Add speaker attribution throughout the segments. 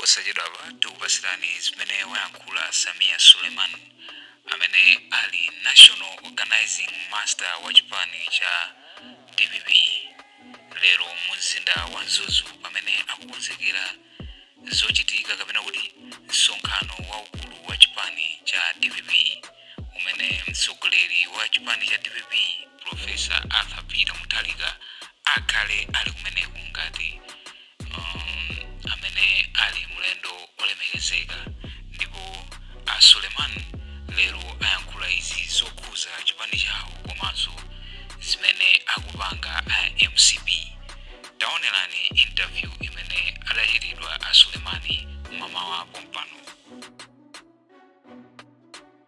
Speaker 1: Posachedwapa tikupasirani zimene wayankhula Sameer Suleman, amene ali National Organizing Master wa chipani cha DPP, lero mu mzinda wa Mzuzu, pamene akukonzekera zochitika kapena kuti msonkhano waukulu wa chipani cha DPP, umene mtsogoleri wa chipani cha DPP, Professor Arthur Peter Mutharika, akhale ali kumeneku ngati amene ali mlendo olemekezeka. Ndipo a Suleman lero ayankhula izi zokhuza chipani chawo komanso zimene akupanga a MCP. Taonerani interview imene adachitidwa a Sulemani mamawa pompano.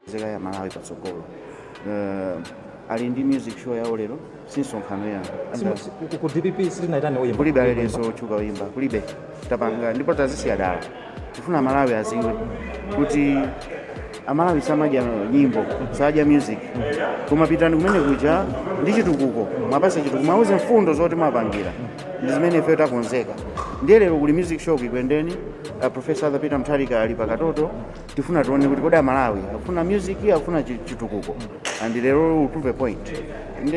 Speaker 2: Nzika ya Malawi patsogolo, ali ndi music show yawo lero, si msonkhano ya.
Speaker 3: Ku DPP sitinayitane oyimba?
Speaker 2: Kulibe aliyense otchuka oyimba, kulibe. Tapanga ndipo tazisiya dala. Tifuna Malawi aziwe kuti Amalawi samadya nyimbo, sadya music, koma pitani kumene kuja ndi chitukuko, mwapase chitukuko, mwauze mfundo zoti mwapangira ndi zimene ife takonzeka. Ndiye lero kuli music show Ekwendeni, Professor Arthur Peter Mutharika ali pakatoto. Tifuna tione kuti kodi Amalawi akufuna music, akufuna chitukuko, and lero will prove a point. Ndi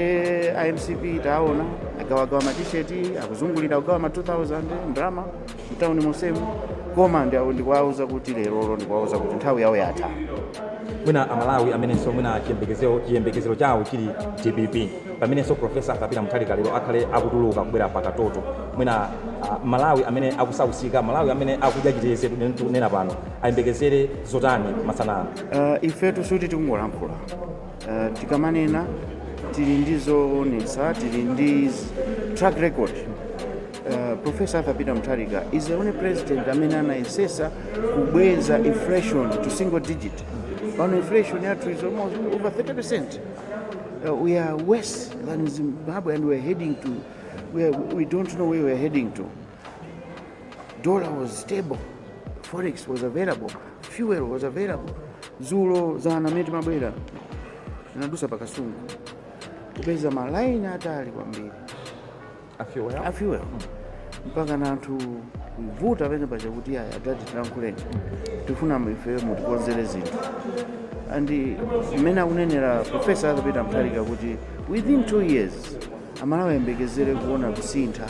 Speaker 2: iMCP taona agawagawa ma T-shirt, akuzungulira kugawa ma 2000 ndalama mtawuni monsemu, koma ndikuwauza kuti lerolo, ndikuwauza kuti nthawi yawo yatha.
Speaker 3: Mwina Amalawi amenenso mwina chiyembekezero chawo chili DPP, pamenenso Professor Arthur Peter Mutharika lero akhale akutuluka kubwera pakatoto, mwina Malawi amene akusausika, Malawi amene akudya chiteze tunena pano, ayembekezere zotani masana?
Speaker 2: Ifetu suti tikungolankhula, tikamanena tili ndi zoonetsa, tili ndi track record. Professor Arthur Peter Mutharika is the only president amene anayesesa kubweza inflation to single digit. Pano inflation yathu is almost over 30%. We are worse than Zimbabwe and we are heading to we don't know where we are heading to. Dollar was stable, forex was available, fuel was available. Zulo zana amene timabwera tinadusa pakasungu kupeza malaini atali kwambiri
Speaker 3: a fuel.
Speaker 2: A fuel, mpaka na anthu kuvuta pene paja kuti aya adati tilankhuleni, tifuna ife mutikonzere zinthu. And mmene akunenera Professor Arthur Peter Mutharika kuti within 2 years Amalawi ayembekezere kuona kusintha,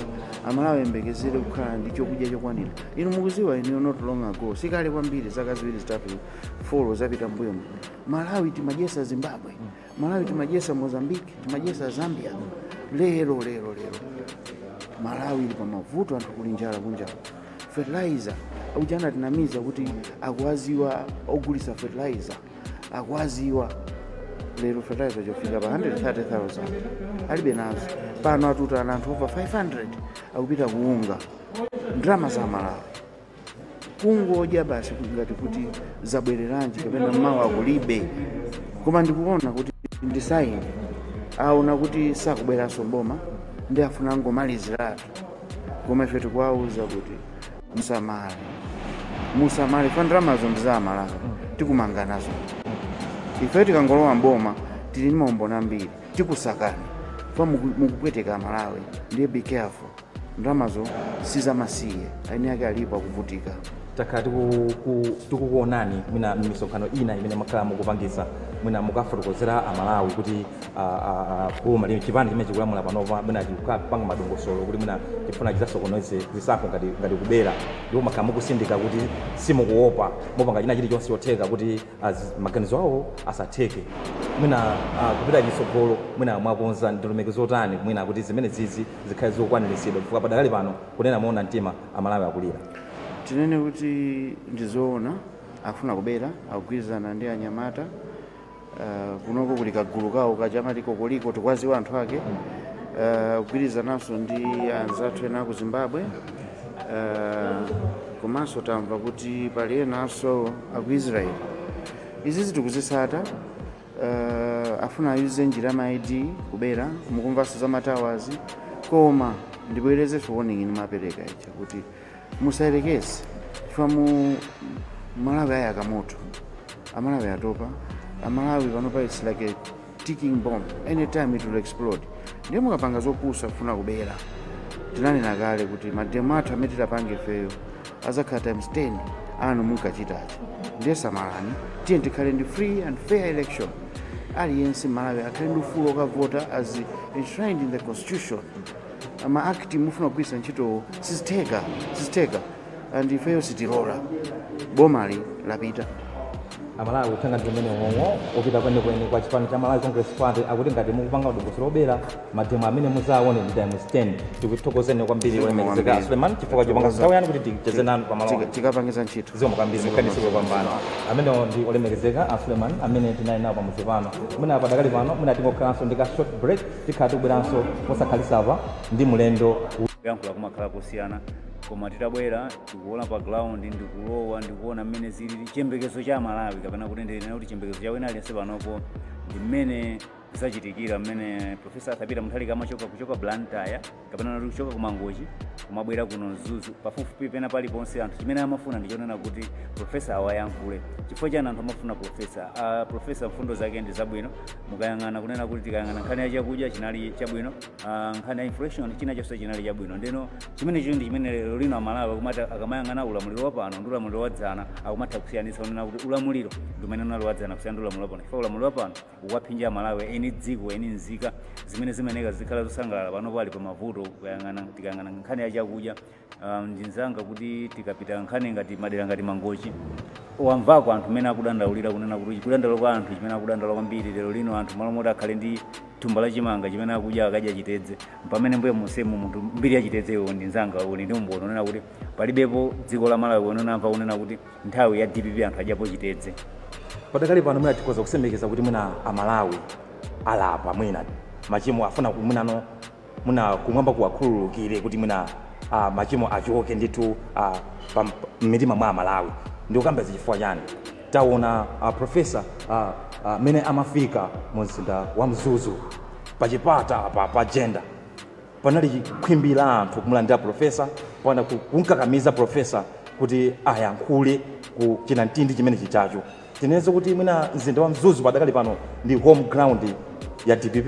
Speaker 2: Amalawi ayembekezere kukhala ndi chokudya chokwanira. Inu mukuziwa inu, not long ago, sikale kwambiri, zaka 2, 3, 4 zapita mbuyomo, Malawi timadyesa Zimbabwe, Malawi timadyesa Mozambique, timadyesa Zambia. Lero lero lero Malawi ili pamavuto, anthu kuli njala kunja. Fertilizer ujana tinamiza kuti akuwaziwa ogulisa fertilizer, akuwaziwa. Lero fertilizer chofika pa 130,000, alibe nazo. Pano atutana anthu over 500 akupita kuunga ndalama za Malawi, kungodya basi ngati kuti zabwereranji kapena mawa kulibe. Koma ndikuona kuti ndi sign, aona kuti sakubweranso mboma ndi afuna ngomaliziratu. Koma ife tikuwauza kuti musamale, musamale, fa ndalamazo ndi za Amalawi, tikumanga nazo. Ife tikangolowa mboma tili ndi maumboni ambiri, tikusakani fa mukupweteka Amalawi. Ndiye be careful, ndalamazo sizamasiye, aini ake alipo akuvutika.
Speaker 3: Takhala tikukuonani mwina m'misonkhano ina imene makhala mukupangisa, mwina mukafotokozera Amalawi kuti boma lino, chipani chimene chikulamula panopa, mwina chikupanga madongosolo kuti mwina chifuna chizasokoneze zisankho ngati kubera, ndipo makhala mukusindika kuti simukuopa, mupanga china chilichonse chotheka kuti maganizo awo asatheke. Mwina kupita chitsogolo, mwina mwakonza ndondomeko zotani mwina kuti zimene zizi zikhale zokwaniritsidwa, chifukwa padakali pano, kunena moona mtima, Amalawi akulira?
Speaker 2: Tinene kuti ndizoona, akufuna kubera, akugwirizana ndi anyamata. Kunoko kuli kagulu kawo kachamati kokoliko, tikwaziwa anthu ake, kugwirizananso ndi anzathu ena ku Zimbabwe, komanso tamva kuti pali enanso aku Israel. Izi tikuzisata. Afuna ayuze njira ya ID kubera, mukumvanso za ma towers. Koma ndibwerezenso warning ndimapereka ija kuti musayerekeze, chifukwa mu Malawi ayaka moto. Amalawi atopa. Amalawi panopa it's like a ticking bomb, anytime it will explode. Ndiye mukapanga zopusa kufuna kubera, tinanena kale kuti ma demo athu amene titapange ifeyo Azakhala times 10 anu munkachitachi. Ndiye samalani, tiye tikhale ndi free and fair election. Aliyense Malawi akhale ndi ufulu okavota as enshrined in the constitution. Ma act mufuna kugwiritsa ntchito sizitheka, sizitheka, and ifeyo sitilola. Bomali lapita.
Speaker 3: Amalawi, uthenga ndi umene uwo upita kwenikweni kwa chipani cha Malawi Congress Party, akuti ngati mukupanga dongosolo lobera, ma demo amene muzaone ndi times 10. Tikuthokozeni kwambiri, olemekezeka Suleiman, chifukwa chopanga nthawi yanu kuti ticheze nanu pamalo.
Speaker 2: Tikapangiza ntchito.
Speaker 3: Zikomo kwambiri, mukhanisiwe pambano. Amenewo ndi olemekezeka a Suleiman amene tinali nawo pamudzi pano. Mwina padakali pano mwina tingokhalanso ndi ka short break, tikhala tikubweranso mosakhalitsa ndi mulendo.
Speaker 4: Kuyankhula kumakhala kosiyana, koma titabwera tikuona pa ground, ndikulowa ndikuona mmene zilili, chiyembekezo cha Malawi, kapena kuti ndinena kuti chiyembekezo cha wina aliyense panopo ndi mmene zachitikira mmene Professor Arthur Peter Mutharika amachoka kuchoka Blantyre, kapena kuti kuchoka kumangochi kumabwera kuno Mzuzu, pafupifupi pena paliponse anthu chimene amafuna ndichonena kuti professor awayankhule. Chifukwa chani anthu amafuna professor? Professor mfundo zake ndi zabwino. Mukayang'ana kunena kuti tikayang'ana nkhani ya chakudya chinali chabwino, nkhani ya inflation, china chonse chinali chabwino. Ndeno chimenecho ndi chimene lero lino Amalawi akumati akamayang'ana ulamuliro wa pano ndi ulamuliro wa dzana, akumatha kusiyanitsa kunena kuti ulamuliro ndi umene unali wa dzana kusiyana ndi ulamuliro wa pano, chifukwa ulamuliro wa pano ukuwaphinja Amalawi eni dziko, eni nzika zimene zimeneka zikhala zosangalala pano pali pa mavuto. Tikayang'ana nkhani ya chakudya, ndinzanga kuti tikapita nkhani ngati madera ngati Mangochi, wamvako anthu mmene akudandaulira, kunena kuti kudandaula kwa anthu, chimene akudandaula kwambiri lero lino, anthu malo moti akhale ndi thumba la chimanga chimene akudya, akadya chitedze. Pamene mbuye musemu munthu mbiri ya chitedzeyo ndi nzanga uli ndi umboni unena kuti palibepo dziko la Malawi unamva kunena kuti nthawi ya DPP anthu adyapo chitedze.
Speaker 3: Padakali pano mwina tikhoza kusemekeza kuti mwina Amalawi alapa, mwina machimo afuna mwinano mwina kumwamba kuwakhululukire, kuti mwina machimo achoke ndithu m'mitima mwa Amalawi. Ndikukamba chifukwa chani? Taona professor mene amafika mu mzinda wa Mzuzu, pachipata pa jenda panali khwimbi la anthu kumulandira professor, pana kunkakamiza professor kuti ayankhule ku chinamtindi chimene chichacho. Tinenso kuti mwina mzinda wa Mzuzu padakali pano ndi home ground ya DPP?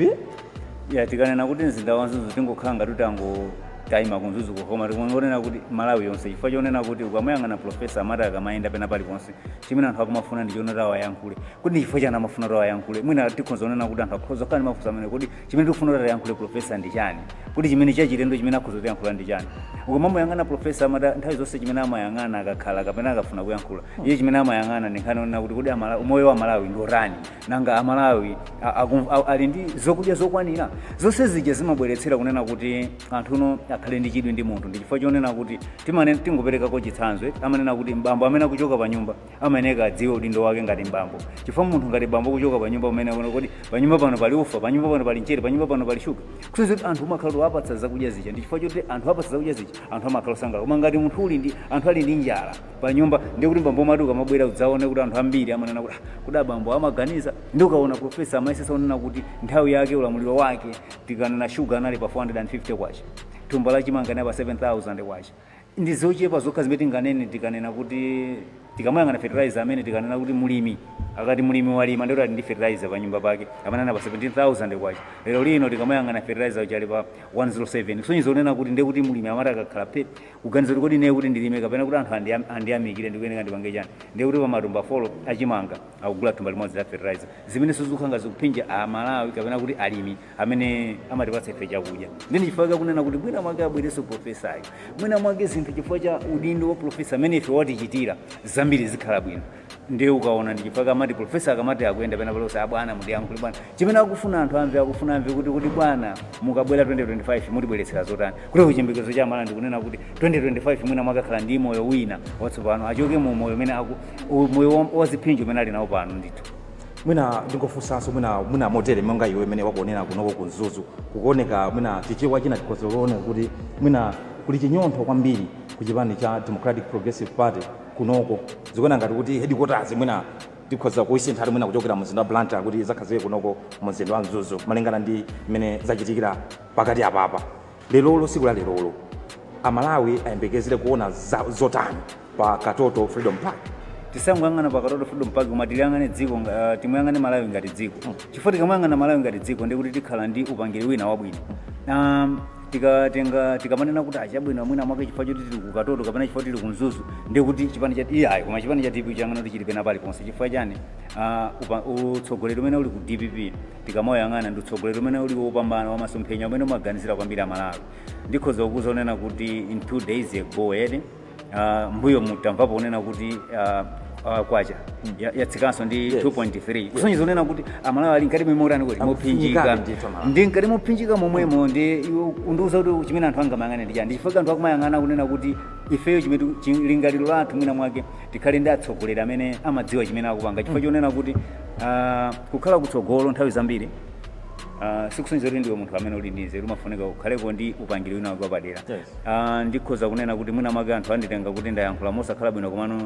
Speaker 4: Ya, tikanena kuti mzinda wa Mzuzu, tingokhala ngati tangotayima ku Mzuzu koma tikungonena kuti Malawi yonse, chifukwa chonena kuti ukamayang'ana professor amati akamayenda pena paliponse, chimene anthu akumafuna ndi chonena awayankhule. Kuti ndi chifukwa chani amafuna kuti awayankhule? Mwina tikhoza kunena kuti anthu akhoza kukhala ndi mafunso amene kuti chimene tikufuna kuti atiyankhule professor ndi chani, kuti chimene chachilendo chimene akhoza kutiyankhula ndi chani? Ukamamuyang'ana professor, amati nthawi zonse chimene amayang'ana akakhala kapena akafuna kuyankhula, iye chimene amayang'ana ndi nkhani yonena kuti kodi umoyo wa Malawi ndi otani, nanga Amalawi ali ndi zokudya zokwanira? Zonse zija zimabweretsera kunena kuti anthuno akhale ndi chidwi ndi munthu. Ndi chifukwa chonena kuti tingoperekako chitsanzo, amanena kuti mbambo amene akuchoka pa nyumba amayeneka adziwe udindo wake ngati mbambo, chifukwa munthu ngati bambo kuchoka pa nyumba umene akuona kuti pa nyumba pano pali ufa, pa nyumba pano pali mchere, pa nyumba pano pali shuga, kusonyeza kuti anthu umakhala kuti wapatsa zakudya zija. Ndi chifukwa choti anthu apatsa zakudya zija, anthu amakhala osangalala. Koma ngati munthu uli ndi anthu ali ndi njala pa nyumba, ndiye kuti mbambo umati ukamabwera udzaone kuti anthu ambiri amanena kuti, "Ah, kuda bambo amaganiza." Ndi ukaona professor amayesesa kunena kuti nthawi yake, ulamuliro wake, tikanena shuga anali pa 450 kwacha, thumba la chimanga pa 7000 kwacha. Ndi zochepa zokha zimene tinganene. Tikanena kuti tikamayang'ana fertilizer amene tikanena kuti mulimi akati mulimi walima ndiye ali ndi fertilizer pa nyumba pake, amanena pa 17,000 kwacha. Lero lino tikamayang'ana fertilizer uja ali pa 107, kusonyeza kunena kuti ndiye kuti mulimi amati akakhala pe kuganiza kuti kodi ine kuti ndilime kapena kuti anthu andiyamikire ndikuyeneka ndipange chani, ndiye kuti pa matumba 4 achimanga akugula thumba limodzi la fertilizer, zimene sizikukhala zikuphinja Amalawi kapena kuti alimi amene amatipatsa ife chakudya. Ndini chifukwa kunena kuti mwina mwake abwerenso professoryo, mwina mwake zinthu chifukwa cha udindo wa professor amene ife watichitira zambiri zikhala bwino. Ndiye ukaona ndi chifukwa amati professor akamati akuyenda pena palonse, abwana mudiyankhule bwana, chimene akufuna anthu amve, akufuna amve kuti bwana mukabwera 2025 mutibweretsera zotani, kuti kuchiyembekezo cha Amalawi ndikunena kuti 2025 mwina mwakakhala ndi moyo wina watsopano, achoke mu moyo umene moyo waziphinjo umene ali nawo pano ndithu.
Speaker 3: Mwina ndingofunsanso mwina motere, monga iwe imene wakuonera kunoko ku Mzuzu, kukuoneka mwina chichewa china tikhoza kuona kuti mwina kuli chinyontho kwambiri ku chipani cha Democratic Progressive Party kunoko. Zikuona ngati kuti headquarters mwina tikhoza kuisinthatu mwina kuchokera mzinda wa Blantyre kuti zakhazike kunoko mzinda wa Mzuzu, malingana ndi mmene zachitikira pakati apapa. Lerolo, siku la lerolo, Amalawi ayembekezere kuona zotani pa Katoto Freedom Park?
Speaker 4: Tisangoyang'ana pa Katoto Freedom Park, koma tiliyang'ane dziko, timuyang'ane Malawi ngati dziko, chifukwa tikamuyang'ana Malawi ngati dziko ndikuti tikhala ndi upangiri wina wabwino. Tikatenga, tikamanena kuti achabwino mwina mwake chifukwa choti tili kukatoto kapena chifukwa tili kumzuzu, ndiye kuti chipani cha iyayi, koma chipani cha DPP changano kuti chili pena paliponse. Chifukwa chani? Utsogoleri umene uli ku DPP tikamayang'ana ndi utsogoleri umene uli wopambana, wamasomphenya, umene umaganizira kwambiri Amalawi. Ndikhoza kukuza unena kuti in 2 days ago ere, mbuyo mutamvapo kunena kuti kwacha yatsikanso ndi 2.3, kusonyeza kunena kuti Amalawi ali nkati momwe kuti mophinjika.
Speaker 3: Ndithu Amalawi.
Speaker 4: Ndi nkati mophinjika momwemo. Ndi iwe undiuza kuti chimene anthu angamayang'ane ndi chani? Chifukwa anthu akumayang'ana kunena kuti ifeyo chimene lingaliro lathu mwina mwake tikhale ndi atsogoleri amene amadziwa chimene akupanga, chifukwa chonena kuti kukhala kutsogolo nthawi zambiri sikusonyeza kuti ndiwe munthu amene uli ndi nzeru. Umafunika ukhaleko ndi upangiri wina wake wapadera. Ndikhoza kunena kuti mwina mwake anthu anditenga kuti ndayankhula mosakhala bwino, komano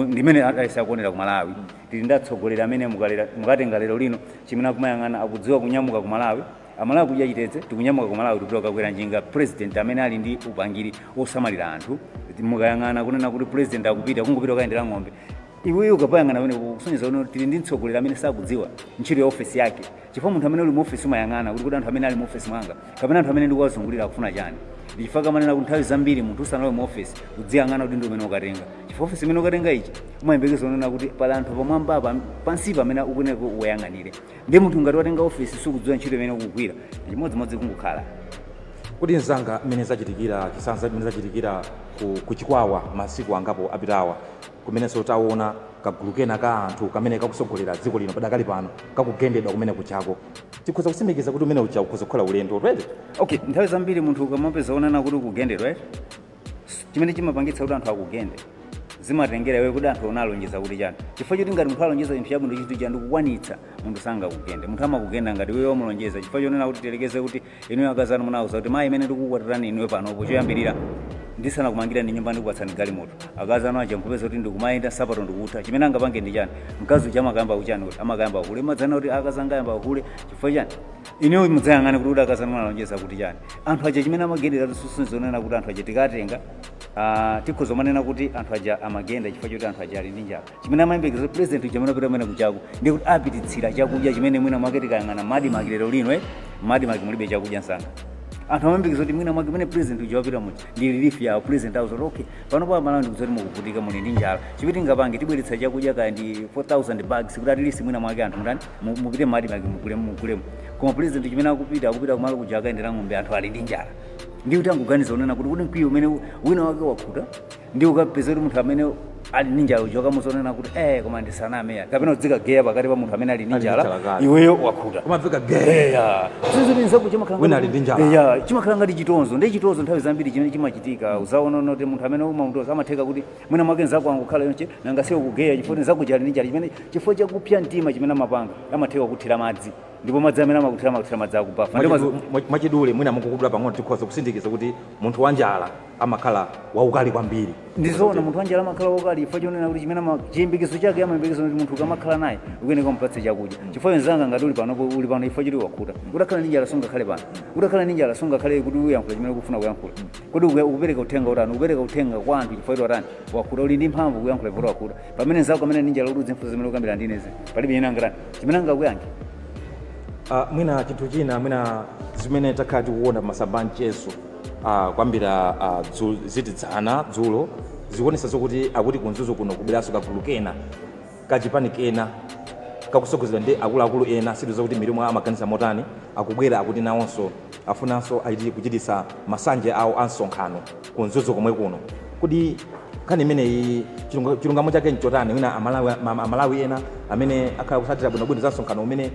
Speaker 4: ndimene alisakuonera ku Malawi. Tili ndi atsogoleri amene mukatenga lero lino, chimene akumayang'ana, akudziwa kunyamuka ku Malawi, Amalawi kudya chitedze, tikunyamuka ku Malawi tipita kukakwera njinga. President amene ali ndi upangiri osamalira anthu, mukayang'ana kunena kuti president akupita kungopita kukayendera ng'ombe, iweyo ukapayang'ana pamene kusonyeza kuti tili ndi mtsogoleri amene sakudziwa ntchito ya ofesi yake, chifukwa munthu amene uli mu ofesi umayang'ana kuti anthu amene ali mu ofesi mwanga kapena anthu amene ndikuwazungulira akufuna chani. Ndichifukwa kamanena kuti nthawi zambiri munthu usanalowe mu ofesi udziyang'ana kuti ndi umene ukatenga, chifukwa ofesi imene ukatenga ichi umayembekeza unena kuti pali anthu pamwamba apa, pansipa amene ukuyenera uyang'anire. Ndi munthu ngati watenga ofesi sukudziwa ntchito imene ukugwira, ndi chimodzimodzi kungokhala.
Speaker 3: Kuti mzanga, mmene zachitikira chisanza, mmene zachitikira ku Chikwawa masiku angapo apitawa, kumenenso taona kagulu kena ka anthu kamene kakusogolera dziko lino padakali pano kakugendedwa kumene kuchako, tikhoza kutsimikiza kuti umene uja ukhoza kukhala ulendo twete?
Speaker 4: Okay, nthawi zambiri munthu ukamapeza onena kuti ukugendedwa, right? Chimene chimapangitsa kuti anthu akugende zimatengera iwe kuti anthu unalonjeza kuti chani, chifukwa choti ngati munthu alonjeza chinthu chabwino, chinthu cha ndikukwanitsa, munthu sangakugende. Munthu amakugenda ngati iweyo wamulonjeza. Chifukwa chonena kuti tilekeze kuti inuyo akazanu munauza kuti mayi, imene ndikukwatirani inuyo panopo, choyambirira ndisanakumangira ndi nyumba ndikupatsani galimoto. Akazi anu aja nkupeza kuti ndikumayenda nsapato ndikutha, chimene angapange ndi chani? Mkazi uja amakayamba kuchani? Kuti amakayamba uhule. Madzana kuti akazi angayamba uhule chifukwa chani? Inuyo mudzayang'ane kuti akazi anu munalonjeza kuti chani. Anthu aja chimene amagendera tusuzonena kuti anthu aja tikatenga, tikhoza manena kuti anthu aja amagenda chifukwa choti anthu aja ali ndi njala. Chimene amayembekeza president uja amene apita kumene kuchako ndi kuti apititsira chakudya chimene mwina mwake tikayang'ana MADMARC lero lino, MADMARC mulibe chakudya msanga. Anthu amayembekeza kuti mwina mwake mene president uja wapita muja ndi relief yawo. President auza kuti okay, pano pa Malawi ndikuti mukuvutika, muli ndi njala, chimene tingapange tibweretsa chakudya kaya ndi 4000 bags kuti at least mwina mwake anthu mutani, mupite MADMARC mugulemo, mugulemo. Koma president chimene akupita, akupita kumalo kuja akayendera ng'ombe, anthu ali ndi njala. Ndi kuti angoganiza unena kuti mkwiyo umene wina wake wakhuta ndi ukapeza kuti munthu amene ali ndi njala uja ukamuzonena kuti koma ndisaname ya, kapena udzikageya pakati pa munthu amene ali ndi
Speaker 3: Ali ndi
Speaker 4: njala.
Speaker 3: njala kale.
Speaker 4: Iweyo wakhuta.
Speaker 3: Kumamveka ge.
Speaker 4: Eya, sizoti nzaku chimakhala
Speaker 3: Wina ali ndi njala.
Speaker 4: Eya, chimakhala ngati chitonzo. Ndi chitonzo nthawi zambiri chimene chimachitika, uzaona kuti munthu amene umamutonza amatheka kuti mwina mwake nzako angokhala yonche nanga siyo kugeya chifukwa nzako chali ndi njala. Chimene chifukwa chakupya mtima chimene amapanga, amatheka kuthira madzi, ndipo madzi amene amakuthira, amakuthira madzi akubafa. Ndipo
Speaker 3: Mwachidule, mwina mukukudula pang'ono, tikhoza kusindikiza kuti munthu wa njala amakhala waukali kwambiri.
Speaker 4: Ndizoona, munthu wanjala amakhala waukali chifukwa chonena kuti chimene chiyembekezo chake, amayembekezo kuti munthu ukamakhala naye ukuyeneka umupatse chakudya, chifukwa wenzanga ngati uli pano, uli pano chifukwa choti wakhuta. Utakhala ndi njala sungakhale pano, utakhala ndi njala sungakhale kuti uyankhula chimene ukufuna kuyankhula. Kodi ukupereka uthenga utani? Ukupereka uthenga kwa anthu chifukwa choti watani? Wakhuta. Uli ndi mphamvu kuyankhula chifukwa wakhuta, pamene nzako amene ndi njala kuti udzimfuza zimene ukambira ndinezi, palibe ina angatani chimene angakuyankhe.
Speaker 3: Mwina chinthu china, mwina zimene takhala tikuona pamasamba mchezo kwambira zitidzana dzulo, zikuonesa zokuti akuti kumzuzu kuno kubweranso kagulu kena kachipani kena kakusogozedwa ndi akuluakulu ena, sitizo kuti milumo amaganiza motani, akubwera akuti nawonso afunanso aiti kuchitisa masanje awo a msonkhano kumzuzu komwe kuno. Kuti nkhani imeneyi chilungamo chake nchotani? Mwina Amalawi, Amalawi ena amene akhala kusatira bwinobwino za msonkhano umene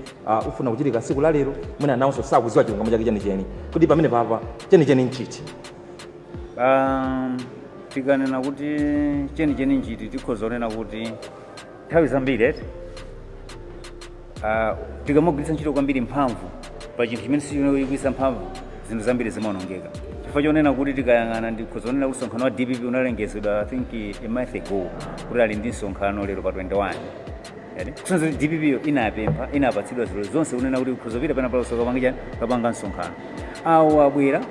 Speaker 3: ufuna kuchitika tsiku la lero, mwina nawonso sakudziwa chilungamo chake chenicheni. Kuti pamene papa chenicheni nchiti?
Speaker 4: Tikanena kuti chenicheni nchiti, tikhoza kunena kuti nthawi zambiri eti tikamagwiritsa ntchito kwambiri mphamvu pa chinthu chimene sichinoyikisa mphamvu, zinthu zambiri zimaonongeka. Chifukwa chonena kuti tikayang'ana, ndikhoza kunena kuti msonkhano wa DPP unalengezedwa, I think, a month ago, kuti ali ndi msonkhano lero pa 21. Eti? Kusonyeza kuti DPP yo inapempha, inapatsidwa zilo zonse kunena kuti ukhoza kupita pena palonso kapanga chani, kapanga msonkhano. Awo abwera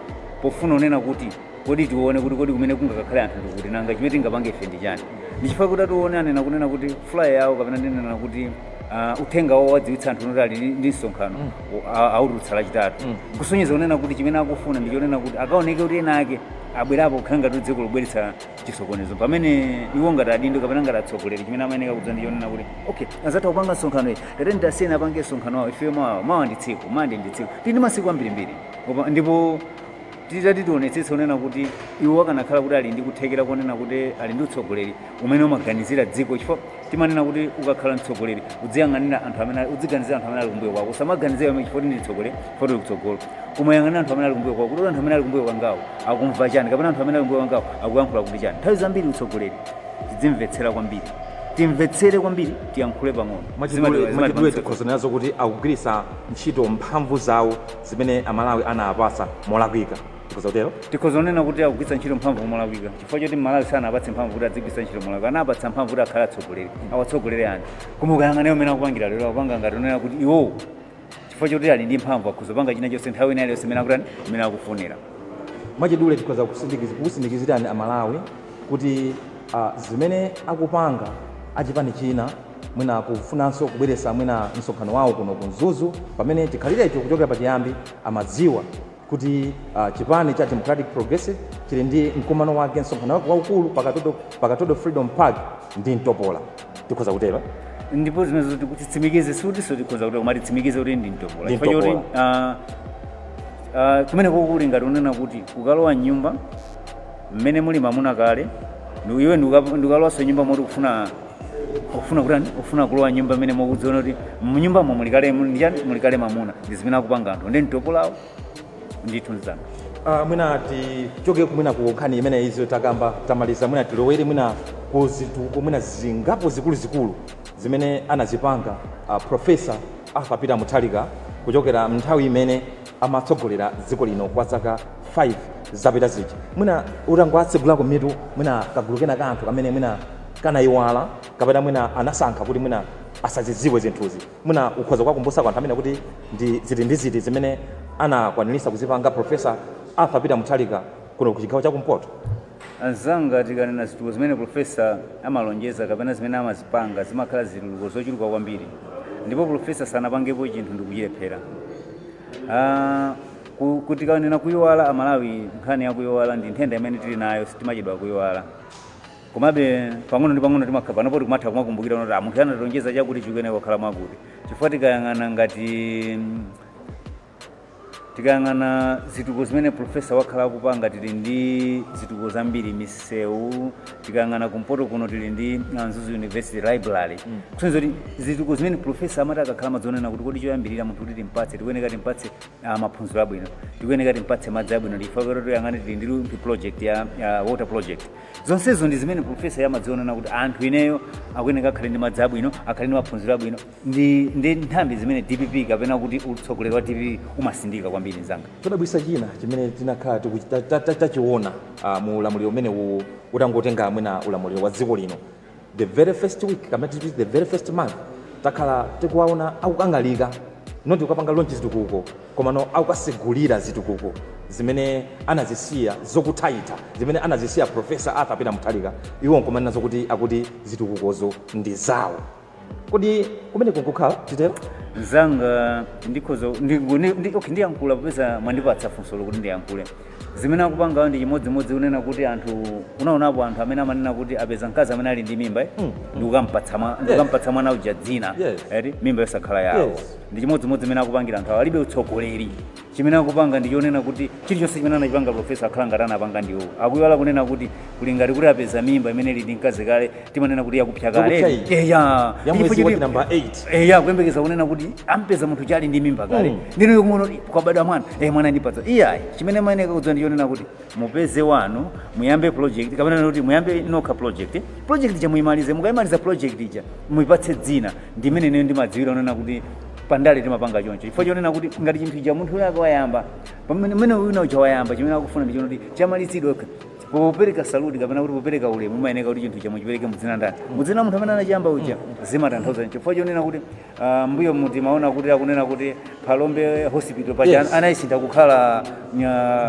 Speaker 4: pofuna kunena kuti kodi tione kuti kodi kumene kungakakhale anthu ndikuti, nanga chimene tingapange ife ndi chani. Ndi chifukwa kuti atione anena kunena kuti flyer yawo kapena ndinena kuti Uthenga wawo wadziwitsa anthu kuti ali ndi msonkhano autulutsa Lachitatu, kusonyeza kunena kuti chimene akufuna ndi chonena kuti akaoneke kuti ena ake abwerapo kukhala ngati dziko lobweretsa chisokonezo, pamene iwo ngati adindo kapena ngati atsogoleri, chimene amayeneka kudza ndi chonena kuti okay, azatha kupanga msonkhano iyi, tateni tasiyeni apange msonkhano wawo, ife mawa, mawa ndi tsiku, mande ndi tsiku, tili ndi masiku ambirimbiri. Ndipo titati tionetsetse kunena kuti iwo akanakhala kuti ali ndi kuthekera konena kuti ali ndi utsogoleri umene umaganizira dziko, chifukwa timanena kuti ukakhala mtsogoleri udziyang'anira anthu amene, udziganizira anthu amene ali kumbuyo kwako. Usamaganizira amene chifukwa ndi mtsogoleri, chifukwa tili kutsogolo, kumayang'anira anthu amene ali kumbuyo kwako, kuti anthu amene ali kumbuyo kwangawo akumva chani, kapena anthu amene ali kumbuyo kwangawo akuyankhula kuti chani. Nthawi zambiri utsogoleri tidzimvetsera kwambiri, timvetsere kwambiri, tiyankhule pang'ono.
Speaker 3: Mwachidule tikhoza nazo kuti akugwiritsa ntchito mphamvu zawo zimene Amalawi anawapatsa molakwika, tikhoza kutero?
Speaker 4: Tikhoza kunena kuti akugwiritsa ntchito mphamvu molakwika, chifukwa choti Malawi sanapatse mphamvu kuti adzigwiritsa ntchito molakwika, anapatsa mphamvu kuti akhale atsogoleri, awatsogolere anthu. Koma ukayang'ana umene akupangira lero, akupanga ngati unena kuti iwowo chifukwa choti ali ndi mphamvu akhoza kupanga china chonse nthawi ina iliyonse imene akutani, imene akufunira.
Speaker 3: Mwachidule tikhoza kusindikizirani Amalawi kuti zimene akupanga achipani china, mwina kufunanso kubweretsa mwina msonkhano wawo kuno ku Mzuzu, pamene chikhalirecho kuchokera pachiyambi amadziwa kuti chipani cha Democratic Progressive chili ndi mkumano wake, msonkhano wake waukulu pakatodo Freedom Park, ndi mtopola, tikhoza kutero?
Speaker 4: Ndipo zimene titsimikize, sikutinso tikhoza kuti, koma titsimikize kuti ndi mtopola.
Speaker 3: Ndi
Speaker 4: chifukwa choti kumene kukuli ngati unena kuti ukalowa mnyumba mmene muli mamuna kale, iwe ndikalowanso nyumba moti ufuna kutani, ufuna kulowa nyumba mmene mokudziona kuti mnyumbamo mulikale ndichani, mulikale mamuna. Ndi zimene akupanga anthu, ndi mtopolawo ndithu mzanga.
Speaker 3: Mwina tichoke mwina ku nkhani imene izo takamba tamaliza, mwina tilowere mwina ku zitukuko mwina zingapo zikuluzikulu zimene anazipanga Professor Arthur Peter Mutharika kuchokera nthawi imene amatsogolera dziko lino kwa zaka 5 zapita zija. Mwina utangoatsegulako mitu mwina kagulu kena ka anthu kamene mwina kanayiwala kapena mwina anasankha kuti mwina asazidziwe zinthuzi, mwina ukhoza kuwakumbutsa anthu amene kuti ndi ziti ndi ziti zimene anakwanirisa kuzipanga Professor Arthur Peter Mutharika kuno ku chigawo chakumpoto?
Speaker 4: Anzanga, tikanena zitukuko zimene professor amalonjeza kapena zimene amazipanga, zimakhala zitukuko zochuluka kwambiri, ndipo professor sanapangepo chinthu ndikuchilephera. Kuti kanena kuyiwala, Amalawi nkhani yakuyiwala ndi nthenda imene tili nayo, sitimachedwa kuyiwala. Komabe pang'ono ndi pang'ono timakhala panopo tikumatha kumakumbukira kuti munthu anatilonjeza chakuti, chikuyenera kukhala mwakuti. Chifukwa tikayang'ana ngati tikayang'ana zitukuko zimene professor wakhala akupanga, tili ndi zitukuko zambiri, misewu. Tikayang'ana kumpoto kuno tili ndi Mzuzu University Library, kusonyeza kuti zitukuko zimene professor amati akakhala madzonena kuti kodi choyambirira munthu kuti timpatse, tikuyeneka timpatse maphunziro abwino, tikuyeneka timpatse madzi abwino. Ndichifukwa kuti tuyang'ane tili ndi Rumphi project ya water project. Zonsezo ndi zimene professor yamadzionena kuti anthu ineyo akuyeneka akhale ndi madzi abwino, akhale ndi maphunziro abwino, ndi nthambi zimene DPP kapena kuti utsogoleri wa DPP umasindika kwambiri, mzanga.
Speaker 3: Chodabwitsa china chimene tinakhala tachiona mu ulamuliro umene utangotenga mwina ulamuliro wa dziko lino, the very first week kapena titi the very first month, takhala tikuwaona akukangalika, not kukapanga launch zitukuko, komano akukasegulira zitukuko zimene anazisiya zokuthaitha, zimene anazisiya Professor Arthur Peter Mutharika. Iwo nkumanena zokuti akuti zitukukozo ndi zawo. Kodi kumene kunkukhala titero?
Speaker 4: Mzanga, ndikhoza okay, ndiyankhula popeza mwandipatsa funso lokuti ndiyankhule. Zimene akupangawo ndi chimodzimodzi unena kuti anthu, unaonapo anthu amene amanena kuti apeza mkazi amene ali ndi mimba, eh? Ndikukampatsa mwana uja dzina, eti mimba yosakhala yawo. Ndi chimodzimodzi zimene akupangira anthu awo, alibe utsogoleri. Chimene akupanga ndi chonena kuti chilichonse chimene anachipanga professor akhala ngati anapanga ndiwo. Akuyiwala kunena kuti kuli ngati kuti apeza mimba imene ili ndi mkazi kale, timanena kuti yakupsa kale.
Speaker 3: Yakupsa iyi.
Speaker 4: Eya.
Speaker 3: Ya mwezi
Speaker 4: Chifukwa
Speaker 3: wa namba 8.
Speaker 4: Eya, kuyembekeza kunena kuti ampeza munthu chali ndi mimba kale, ndino kumuona kuti kwabadwa mwana, mwana ndipatsa iyayi. Chimene mayeneka kudziwa ndi chonena kuti mupeze wanu, muyambe project, kapena kuti muyambe nokha project, project ija muyimalize. Mukayimaliza project ija muyipatse dzina. Ndimene ineyo ndimadziwira unena kuti pandale timapanga choncho, chifukwa chonena kuti ngati chinthu ija munthu wina wayamba, pamene mmene wina uja wayamba, chimene akufuna ndi chonena kuti chamalizidwe. Popereka salute kapena kuti popereka ulemu, umayeneka kuti chinthu chomwe chipereke mudzina ndani? Mudzina munthu amene anachiyamba uja. Zimatanthauza chifukwa chonena kuti mbuyo mutimaona kuti akunena kuti Phalombe Hospital paja anayisintha kukhala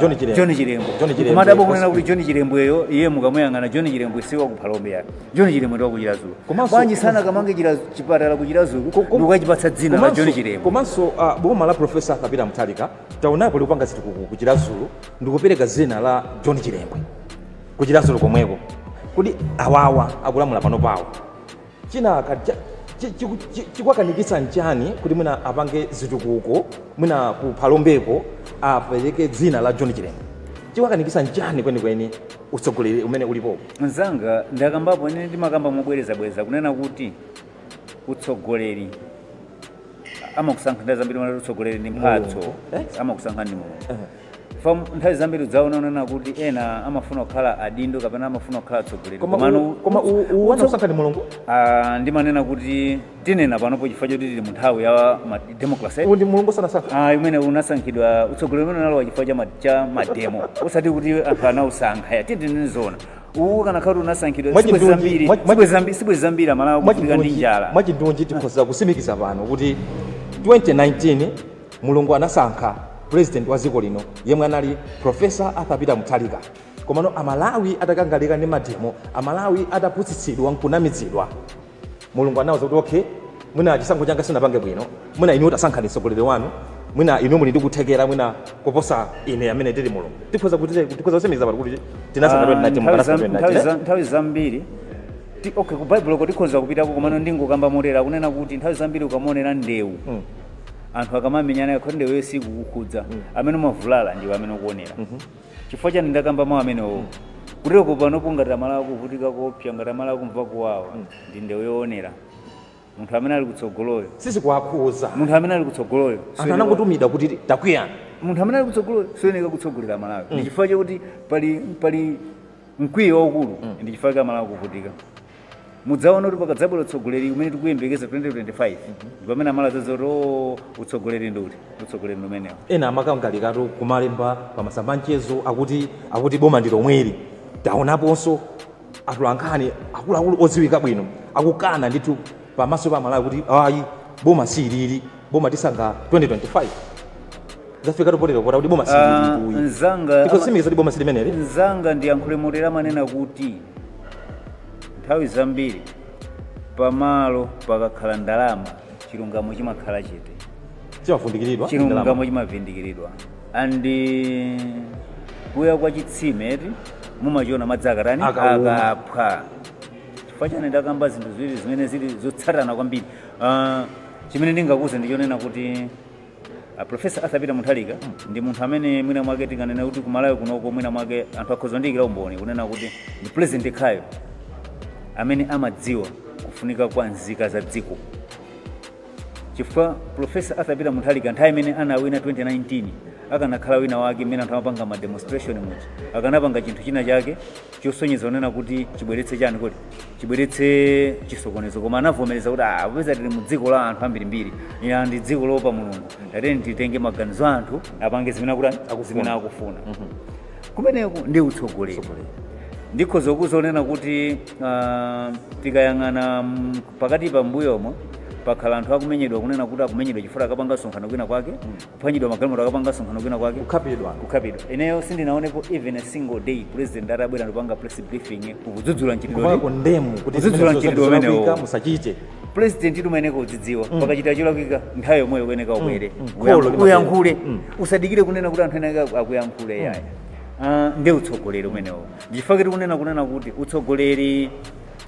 Speaker 3: John Chilembwe.
Speaker 4: John Chilembwe.
Speaker 3: John Chilembwe
Speaker 4: Kumadabo kunena
Speaker 3: Hospital.
Speaker 4: kuti John Chilembweyo, iye mukamuyang'ana John Chilembwe siwa ku Phalombe yake. John Chilembwe ndi wa ku Chiradzulu. Bwanji sana kamange chipatala ku Chiradzulu ndikukachipatsa dzina la John Chilembwe?
Speaker 3: Komanso boma la Professor Peter Mutharika taonapo likupanga zitukuko ku Chiradzulu ndikupereka dzina la John Chilembwe ku Chiradzulu komweko. Kuti awawa akulamula pano pawo, china chikwakanikitsa nchani kuti mwina apange zitukuko mwina ku Phalombeko apereke dzina la John Chilembwe? Chikwakanikitsa nchani kwenikweni utsogoleri umene ulipo?
Speaker 4: Mzanga, ndakambapo, ine ndimakamba mobwerezabwereza kunena kuti utsogoleri amakusankha, nthawi zambiri manati utsogoleri ndi mphatso.
Speaker 3: Mulungu, eh?
Speaker 4: Amakusankha ndi Mulungu. Fa nthawi zambiri udzaona unena kuti ena amafuna kukhala adindo kapena amafuna kukhala atsogoleri.
Speaker 3: Koma koma uwanakusankha ndi Mulungu?
Speaker 4: Ah, ndimanena kuti tinena panopo chifukwa choti tili mu nthawi ya democracy.
Speaker 3: Uwu ndi Mulungu sanasankha.
Speaker 4: Ah, imene unasankhidwa utsogoleri umene unalowa chifukwa cha mademo, osati kuti anthu anausankha ya tinene zona. Uwu kanakhala kuti unasankhidwa, sibwezi zambiri sibwezi zambiri amalawi kuvutika ndi njala.
Speaker 3: Mwachindunji tikhoza kusimikiza pano kuti 2019 Mulungu anasankha president wa dziko lino yemwe anali Professor Arthur Peter Mutharika. Komano Amalawi atakangalika ndi mademo, Amalawi atapusitsidwa nkunamizidwa, Mulungu anawuza kuti okay, mwina chisankho changa sinapange bwino, mwina inu tasankhani mtsogoleri wanu, mwina inu muli ndi kuthekera mwina kuposa ine amene tili Mulungu. Tikhoza kuti tikhoza kusimikiza pano kuti tinasankha 2019, Mulungu anasankha 2019.
Speaker 4: Nthawi zambiri okay, ku Baibulo ko tikhoza kupitako, komano ndingokamba motera kunena kuti nthawi zambiri ukamaonera ndewu, anthu akamamenyana, yakho ndewu sikukukhudza, amene umavulala ndiwe amene ukuonera. Chifukwa chani ndakamba mawu amenewo? Kuteko panopo ngati Amalawi kuvutika kopsa, ngati Amalawi kumva kuwawa, ndi ndewu yoonera munthu amene ali kutsogoloyo.
Speaker 3: Sizikuwakhuza.
Speaker 4: Munthu amene ali kutsogoloyo
Speaker 3: Anthu anangotumidwa kuti takwiyana.
Speaker 4: Munthu amene ali kutsogoloyo soyeneka kutsogolera Malawi. Ndi chifukwa chakuti pali mkwiyo waukulu, ndi chifukwa chake Amalawi kuvutika. Mudzaona kuti pakadzabwera utsogoleri umene tikuyembekeza 2025, ndi pamene Amalawi adzati, "Oh, utsogoleri ndi uti? Utsogoleri ndi umenewo."
Speaker 3: Ena amakangalikatu kumalemba pamasamba mchezo akuti boma ndi lomweli. Taonaponso atolankhani akuluakulu odziwika bwino akukana ndithu pamaso pa Amalawi kuti ayi, boma silili, boma tisankha 2025. Zafika topotera pota kuti boma silili.
Speaker 4: Mzanga,
Speaker 3: Tikutsimikiza kuti boma silimeneli.
Speaker 4: Mzanga, ndiyankhule motera, amanena kuti nthawi zambiri pamalo pakakhala ndalama chilungamo chimakhala chete.
Speaker 3: Chimafundikiridwa.
Speaker 4: Chilungamo chimavindikiridwa. Andi kuya kwa chitsime eti mumachiona madzi akatani?
Speaker 3: Akauma.
Speaker 4: Akaphwa. Chifukwa chani ndakamba zinthu ziwiri zimene zili zotsatana kwambiri? Chimene ndingakuze ndichonena kuti Professor Arthur Peter Mutharika ndi munthu amene mwina mwake tinganena kuti kumalawi kunoko mwina mwake anthu akhoza ndiyikira umboni kunena kuti ndi president khayo amene amadziwa kufunika kwa nzika za dziko. Chifukwa Professor Arthur Peter Mutharika nthawi imene anawina 2019, akanakhala wina wake mmene anthu amapanga ma demonstration muja, akanapanga chinthu china chake chosonyeza kunena kuti chibweretse chani, kuti chibweretse chisokonezo. Koma anavomereza kuti ah, popeza tili mu dziko la anthu ambirimbiri, ila ndi dziko lopa Mulungu, tateni titenge maganizo a anthu apange zimene akutani, zimene akufuna. Kumeneku ndi utsogoleri. Ndikhoza kuzonena kuti tikayang'ana pakati pa mbuyomo pakhala anthu akumenyedwa, kunena kuti akumenyedwa chifukwa akapanga msonkhano kwina kwake, kuphwanyidwa magalimoto akapanga msonkhano kwina kwake,
Speaker 3: Kukhapidwa.
Speaker 4: Kukhapidwa. Ineyo sindinaonepo even a single day president atabwera ndipanga press briefing kudzudzula mchitidwe
Speaker 3: Kupanga condemn kuti
Speaker 4: kudzudzula
Speaker 3: zimenezo
Speaker 4: mchitidwe
Speaker 3: zolakwika,
Speaker 4: umenewo.
Speaker 3: Musachite.
Speaker 4: President umayeneka udzidziwa pakachita cholakwika, nthawi yomweyo kuyeneka ubwere
Speaker 3: Kholo limatero.
Speaker 4: uyankhule, usadikire kunena kuti anthu ena ake akuyankhule yaya. Ndi utsogoleri umenewo. Ndichifukwa tikunena kuti utsogoleri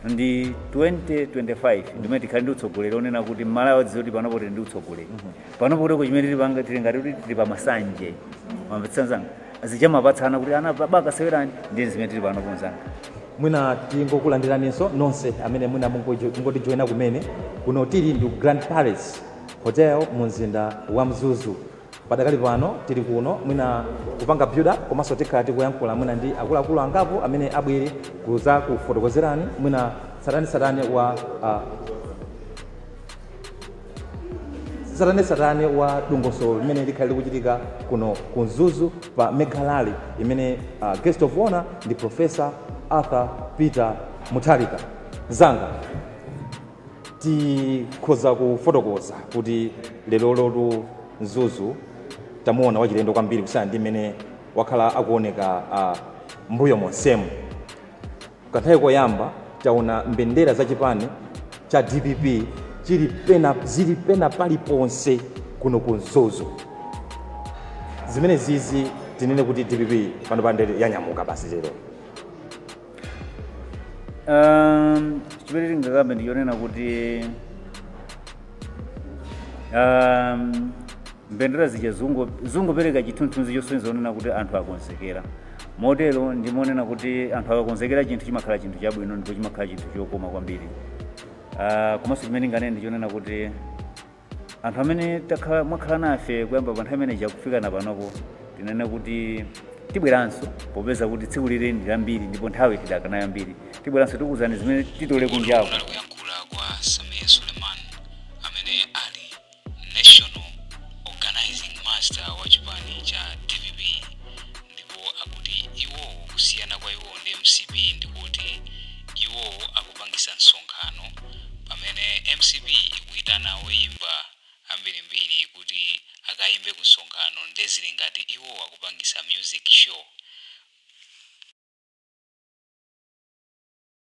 Speaker 4: ndi 2025, ndimene tikhale ndi utsogoleri onena kuti Mmalawi adziwe kuti panopo tili ndi utsogoleri. Panopo kuti chimene tilipanga tili ngati kuti tili pamasanje, mamvetsa nzanga, zichamapatsana kuti ana baba sewerani, ndi zimene tili panopo, nzanga.
Speaker 3: Mwina tingokulandiraninso nonse amene mwina mungotijoyina kumene. Kuno tili ndi Grand Palace Hotel mu mzinda wa Mzuzu. Padakali pano tili kuno mwina kupanga build up, komanso tikhala tikuyankhula mwina ndi akuluakulu angapo amene abwere kuza kufotokozerani mwina satani satani wa Tsatanetsatane wa dongosolo limene likhale likuchitika kuno ku Mzuzu pa mega rally imene guest of honor ndi Professor Arthur Peter Mutharika. Zanga tikhoza kufotokoza kuti lero lotu Mzuzu tamuona wachilendo kwambiri kusiyana ndi mmene wakhala akuoneka mbuyo monsemu. Kanthawi koyamba taona mbendera za chipani cha DPP chili pena zili pena paliponse kuno ku Mzuzu. Zimene zizi tinene kuti DPP pano pande yanyamuka basi lero?
Speaker 4: Chimene tingakambe ndichonena kuti mbendera zija zungopereka chithunzithunzi chosonyeza onena kuti anthu akonzekera. Motero ndimonena kuti anthu akakonzekera chinthu, chimakhala chinthu chabwino ndipo chimakhala chinthu chokoma kwambiri. Komanso chimene nganene ndichonena kuti anthu amene mwakhala nafe kuyamba pa nthawi imene kufika na panopo, tinene kuti tibweranso, popeza kuti tsiku lili ndi lambiri ndipo nthawi tidakana yambiri. Tibweranso, tikuwuzani zimene titole kunjaku.
Speaker 1: Kunali kuyankhula.